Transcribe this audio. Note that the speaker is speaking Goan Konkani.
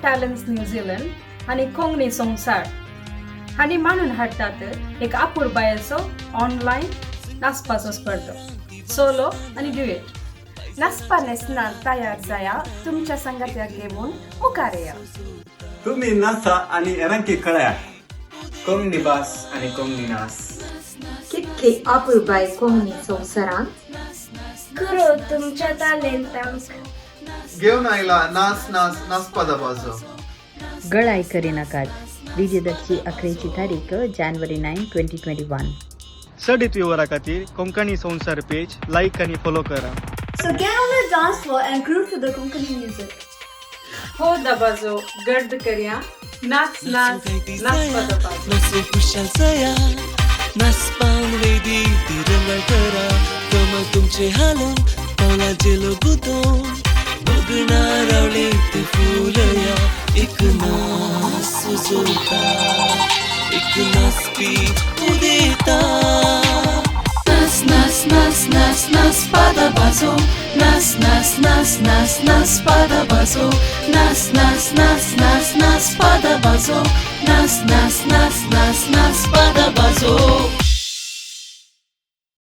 टॅलंट्स न्यूझीलंड आनी कोंकणी संवसार हांणी मानून हाडटात एक आपुरबायेचो ऑनलायन नाचपाचो स्पर्धो, सोलो आनी ड्युएट. नाचपा न्हेसणां तयार जाया, तुमच्या संगात्याक घेवन मुखार येया. तुम्ही नाचा आणि हेरांकी कळया. कोंकणी भास आनी कोंकणी नाच. कितली अपुरबाय कोंकणी संवसारांत. करो तुमच्या तालेंतांक. घेवन आयला नाच नाच नाचपा दबाजो. गळाय करिनाकात. विजेदरची अखेरची तारीख January 9, 2021. चडीत विवरा खातीर कोंकणी संवसार पेज लायक आनी फॉलो करा. So get on the dance floor and groove to the Konkani music. हो दबाजो गर्द करया, नाच नाच नाचपा दबाजो. नाचो खुशाल जाया, नाचपान वेदी ती रंगाळ करा. कमर तुमचे हालून, पावला जेलो गुदोवन, बगणा रावले ते फुलया. एक नाच सुजोता, एक नाचपी उदेता. नाच नाच नाच नाच नाचपा दबाजो. नाच नाच नाच नाच नाचपा दबाजो. नाच नाच नाच नाच नाचपा दबाजो. नाच नाच नाच नाच नाचपा दबाजो.